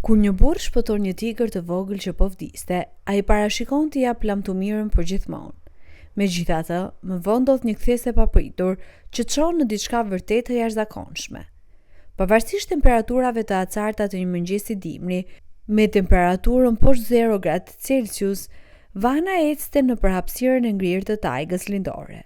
Kur një burrë shpëton një tigër të vogël që po vdiste, ai parashikon t'i japë lamtumirën përgjithmonë. Megjithatë, më vonë ndodh një kthesë e papritur që çon në diçka vërtet të jashtëzakonshme. Pavarësisht temperaturave të acarta të një mëngjesi dimri, me temperaturën poshtë 0 gradë Celsius, Vana ecte nëpër hapësirën e ngrirë të tajgës lindore.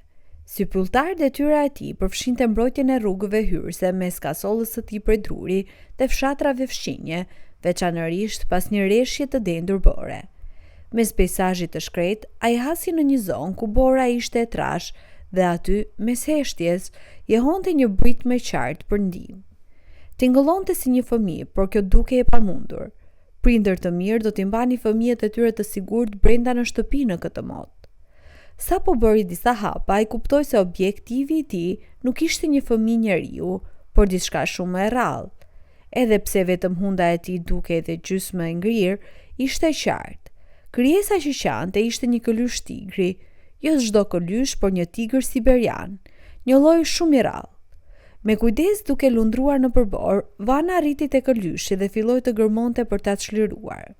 Si pylltar detyra e tij përfshinte mbrojtjen e rrugëve hyrëse mes kasollës së tij prej druri dhe fshatrave fqinje, veçanërisht pas një reshje të dendur bore. Mes peisazhit të shkretë, ai hasi në një zonë ku bora ishte e trashë dhe aty, mes heshtjes, jehonte një britmë e qartë për ndihmë. Tingëllonte si një fëmijë, por kjo dukej e pamundur. Prindër të mirë do t'i mbanin fëmijët e tyre të sigurt brenda në shtëpi në këtë mot. Sapo bëri disa hapa, ai kuptoi se objektivi i tij nuk ishte një fëmijë njeriu, por diçka shumë më e rrallë. Edhe pse vetëm hunda e tij dukej dhe gjysmë e ngrirë, ishte e qartë. Krijesa që qante ishte një këlysh tigri, jo çdo këlysh, por një tigër siberian, një lloj shumë i rrallë. Me kujdes duke lundruar nëpër borë, Vana arriti te këlyshi dhe filloi të gërmonte për ta çliruar.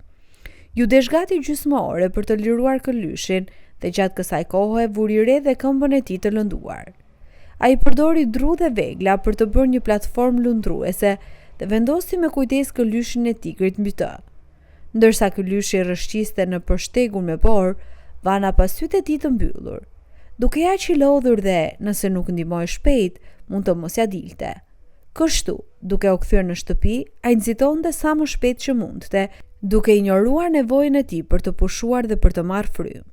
Iu desh gati gjysmë ore për të liruar këlyshin dhe gjatë kësaj kohe vuri re dhe këmbën e tij të lënduar. Ai përdori dru dhe vegla për të bërë një platformë lundruese dhe vendosi me kujdes këlyshin e tigrit mbi të. Ndërsa këlyshi rrëshqiste nëpër shtegun me borë, Vana pa sytë e tij të mbyllur. Dukej aq i lodhur dhe, nëse nuk ndihmohej shpejt, mund të mos ia dilte. Kështu, duke u kthyer në shtëpi, ai nxitonte sa më shpejt që mundte, duke injoruar nevojën e tij për të pushuar dhe për të marrë frymë.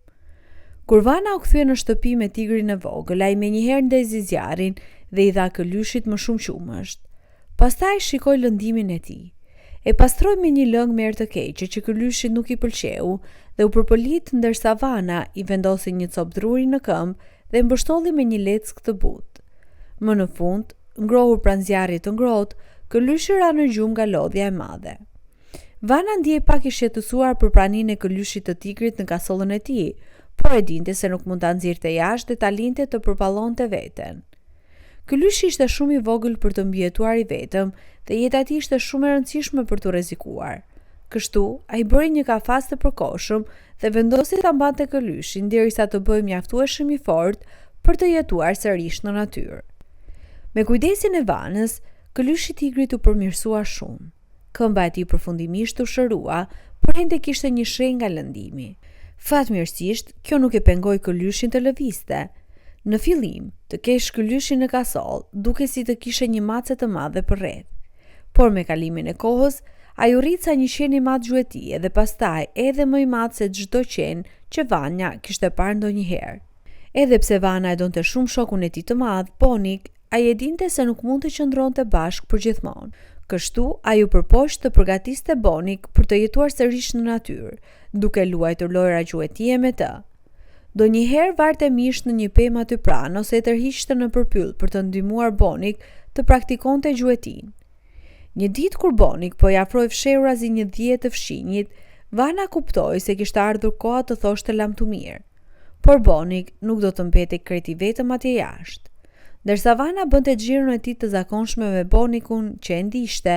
Kur Vana u kthye në shtëpi me tigrin e vogël, ai menjëherë ndezi zjarrin dhe i dha këlyshit më shumë qumësht. Pastaj shikoi lëndimin e tij. E pastroi me një lëng me erë të keqe që këlyshit nuk i pëlqeu dhe u përpëlit ndërsa Vana i vendosi një copë druri në këmbë dhe e mbështolli me një leckë të butë. Më në fund, ngrohur pranë zjarrit të ngrohtë, këlyshi ra në gjumë nga lodhja e madhe. Vana ndihej pak i shqetësuar për praninë e këlyshit të tigrit në kasollën e tij, por e dinte se nuk mund ta nxirrte jashtë dhe ta linte të përballonte veten. Këlyshi ishte shumë i vogël për të mbijetuar i vetëm dhe jeta e tij ishte shumë e rëndësishme për t'u rrezikuar. Kështu, ai bëri një kafaz të përkohshëm dhe vendosi ta mbante këlyshin derisa të bëhej mjaftueshëm i fortë për të jetuar sërish në natyrë. Me kujdesin e Vanës, këlyshi i tigrit u përmirësua shumë. Këmba e tij përfundimisht u shërua, por ende kishte një shenjë nga lëndimi. Fatmirësisht, kjo nuk e pengoi këlyshin të lëvizte. Në fillim, të kesh këlyshin në kasollë, dukej si të kishe një mace të madhe përreth. Por me kalimin e kohës, ai u rrit sa një qen i madh gjuetie dhe pastaj edhe më i madh se çdo qen që Vanja kishte parë ndonjëherë. Edhe pse Vana e donte shumë shokun e tij të madh, Bonik, Ai e dinte se nuk mund të qëndronte bashkë përgjithmonë. Kështu, ai u përpoq të përgatiste Bonik për të jetuar sërish në natyrë, duke luajtur lojëra gjuetie me të. Ndonjëherë varte mish në një pemë aty pranë ose e tërhiqte nëpër pyll për të ndihmuar Bonik të praktikonte gjuetinë. Një ditë kur Bonik po i afrohej fshehurazi një dhie të fqinjit, Vana kuptoi se kishte ardhur koha të thoshte lamtumirë. Por Bonik nuk do të mbetej krejt i vetëm atje jashtë. Ndërsa Vana bënte xhiron e tij të zakonshme me Bonikun që e ndiqte,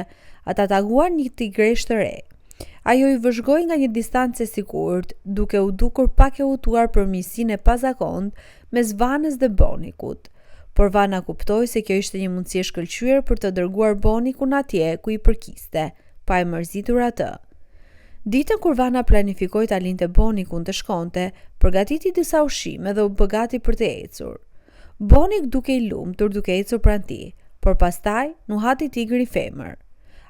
ata takuan një tigreshë të re. Ajo i vëzhgoi nga një distancë e sigurt, duke u dukur pak e hutuar për miqësinë e pazakontë mes Vanës dhe Bonikut. Por Vana kuptoi se kjo ishte një mundësi e shkëlqyer për të dërguar Bonikun atje ku i përkiste, pa e mërzitur atë. Ditën kur Vana planifikoi ta linte Bonikun të shkonte, përgatiti disa ushqime dhe u bë gati për të ecur. Bonik dukej i lumtur duke ecur pranë tij, por pastaj nuhati tigrin femër.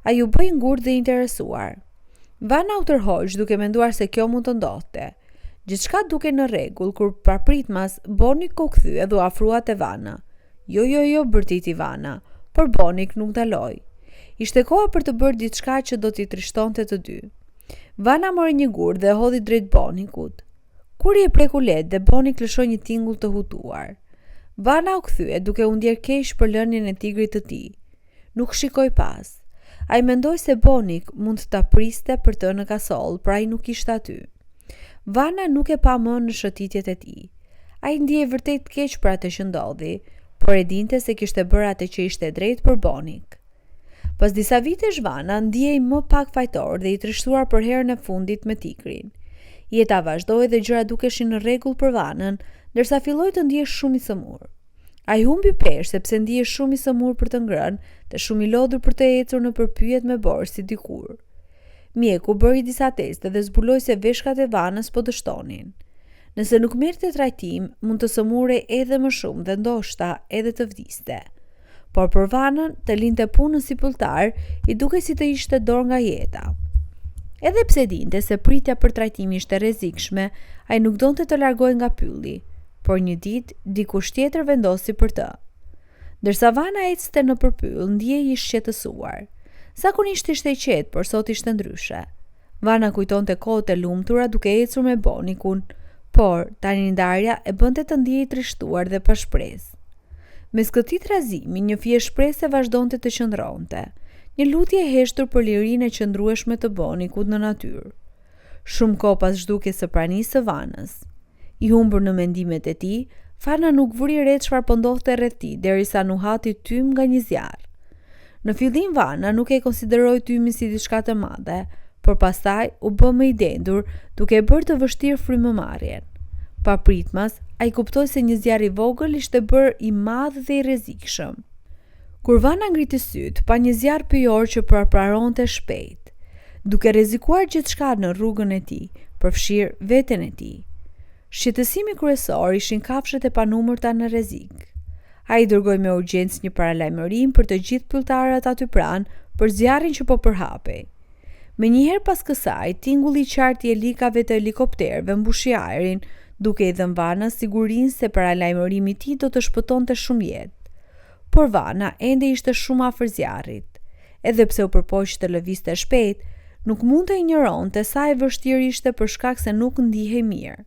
Ai u bë i ngurtë dhe i interesuar. Vana u tërhoq duke menduar se kjo mund të ndodhte. Gjithçka dukej në rregull kur papritmas Bonik u kthye dhe u afrua te Vana. Jo, jo, jo, bërtiti Vana, por Bonik nuk ndaloi. Ishte koha për të bërë diçka që do t'i trishtonte të dy. Vana mori një gur dhe e hodhi drejt Bonikut. Guri e preku lehtë dhe Bonik lëshoi një tingull të hutuar. Vana u kthye duke u ndjerë keq për lënien e tigrit të tij. Nuk shikoi pas. Ai mendoi se Bonik mund ta priste për të në kasollë, por ai nuk ishte aty. Vana nuk e pa më në shëtitjet e tij. Ai ndihej vërtet keq për atë që ndodhi, por e dinte se kishte bërë atë që ishte e drejtë për Bonik. Pas disa vitesh Vana ndihej më pak fajtor dhe i trishtuar për herën e fundit me tigrin. Jeta vazhdoi dhe gjërat dukeshin në rregull për Vanën, ndërsa filloi të ndihej shumë i sëmurë. Ai humbi peshë sepse ndihej shumë i sëmurë për të ngrënë dhe shumë i lodhur për të ecur nëpër pyjet me borë si dikur. Mjeku bëri disa teste dhe zbuloi se veshkat e Vanës po dështonin. Nëse nuk merrte trajtim, mund të sëmurej edhe më shumë dhe ndoshta edhe të vdiste. Por për Vanën, të linte punën si pylltar, i dukej si të hiqte dorë nga jeta. Edhe pse dinte se pritja për trajtim ishte e rrezikshme, ai nuk donte të largohej nga pylli. Por një ditë, dikush tjetër vendosi për të. Ndërsa Vana ecte nëpër pyll, ndihej i shqetësuar. Zakonisht ishte i qetë, por sot ishte ndryshe. Vana kujtonte kohët e lumtura duke ecur me Bonikun, por tani ndarja e bënte të ndihej i trishtuar dhe pa shpresë. Mes këtij trazimi, një fije shprese vazhdonte të qëndronte, një lutje e heshtur për lirinë e qëndrueshme të Bonikut në natyrë. Shumë kohë pas zhdukjes së pranisë së Vanës. I humbur në mendimet e tij, Vana nuk vuri re çfarë po ndodhte rreth tij derisa nuhati tym nga një zjarr. Në fillim Vana nuk e konsideroi tymin si diçka të madhe, por pastaj u bë më i dendur, duke e bërë të vështirë frymëmarrjen. Papritmas, ai kuptoi se një zjarr i vogël ishte bërë i madh dhe i rrezikshëm. Kur Vana ngriti sytë, pa një zjarr pyjor që përparonte shpejt, duke rrezikuar gjithçka në rrugën e tij, përfshirë veten e tij. Shqetësimi kryesor ishin kafshët e panumërta në rrezik. Ai dërgoi me urgjencë një paralajmërim për të gjithë pylltarët aty pranë për zjarrin që po përhapej. Menjëherë pas kësaj, tingulli i qartë i helikave të helikopterëve mbushi ajrin, duke i dhënë Vanës sigurinë se paralajmërimi i tij do të shpëtonte shumë jetë. Por Vana ende ishte shumë afër zjarrit. Edhe pse u përpoq të lëvizte shpejt, nuk mund të injoronte sa e vështirë ishte për shkak se nuk ndihej mirë.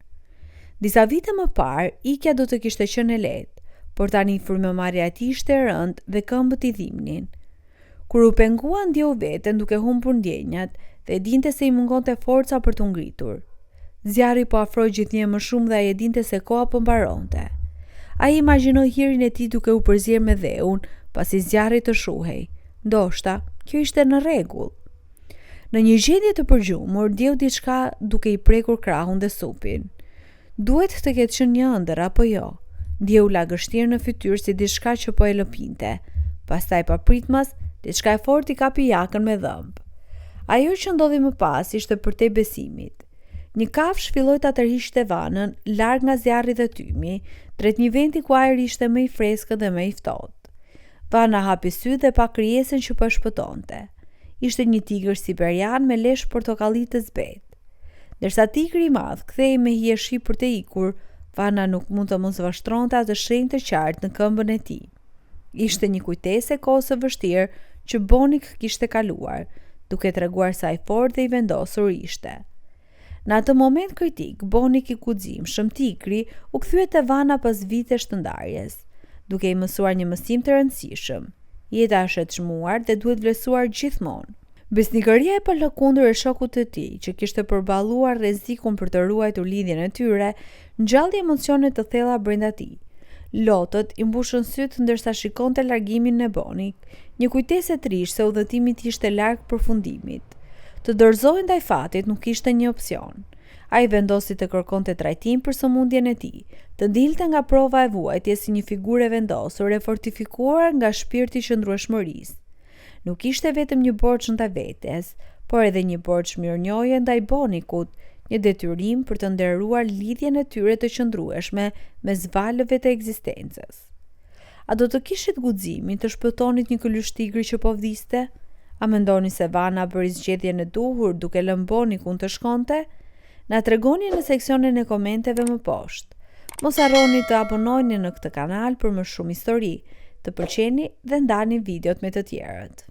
Disa vite më parë, ikja do të kishte qenë e lehtë, por tani frymëmarrja e tij ishte e rëndë dhe këmbët i dhimbnin. Kur u pengua ndjeu veten duke humbur ndjenjat dhe e dinte se i mungonte forca për t'u ngritur. Zjarri po afrohej gjithnjë e më shumë dhe ai e dinte se koha po mbaronte. Ai imagjinoi hirin e tij duke u përzier me dheun, pasi zjarri të shuhej. Ndoshta, kjo ishte në rregull. Në një gjendje të përgjumur, ndjeu diçka duke i prekur krahun dhe supin. Duhet të ketë qenë një ëndërr apo jo? Ndjeu lagështirë në fytyrë si diçka që po e lëpinte. Pastaj papritmas, diçka e fortë i kapi jakën me dhëmbë. Ajo që ndodhi më pas ishte përtej besimit. Një kafshë filloi ta tërhiqte Vanën larg nga zjarri dhe tymi, drejt një vendi ku ajri ishte më i freskët dhe më i ftohtë. Vana hapi sytë dhe pa krijesën që po e shpëtonte. Ishte një tigër siberian me lesh portokalli të zbehtë. Ndërsa tigri i madh kthehej me hijeshi për të ikur, Vana nuk mund të mos vështronte atë shenjë të qartë në këmbën e tij. Ishte një kujtesë e kohës së vështirë që Bonik kishte kaluar, duke treguar sa i fortë dhe i vendosur ishte. Në atë moment kritik, Bonik i guximshëm, tigri, u kthye te Vana pas vitesh të ndarjes, duke i mësuar një mësim të rëndësishëm. Jeta është e çmuar dhe duhet vlerësuar gjithmonë. Besnikëria e palëkundur e shokut të tij, që kishte përballuar rrezikun për të ruajtur lidhjen e tyre, ngjalli emocione të thella brenda tij. Lotët i mbushën sytë ndërsa shikonte largimin e Bonik, një kujtesë e trishtë se udhëtimi i tij ishte larg përfundimit. Të dorëzohej ndaj fatit nuk ishte një opsion. Ai vendosi të kërkonte trajtim për sëmundjen e tij, të dilte nga prova e vuajtjes si një figurë e vendosur, e fortifikuar nga shpirti i qëndrueshmërisë. Nuk ishte vetëm një borxh ndaj vetes, por edhe një borxh mirënjohje ndaj Bonikut, një detyrim për të nderuar lidhjen e tyre të qëndrueshme mes valëve të ekzistencës. A do të kishit guximin të shpëtonit një këlysh tigri që po vdiste? A mendoni se Vana bëri zgjedhjen e duhur duke lënë Bonikun të shkonte? Na tregoni në seksionin e komenteve më poshtë. Mos harroni të abonoheni në këtë kanal për më shumë histori, të pëlqeni dhe ndani videot me të tjerët.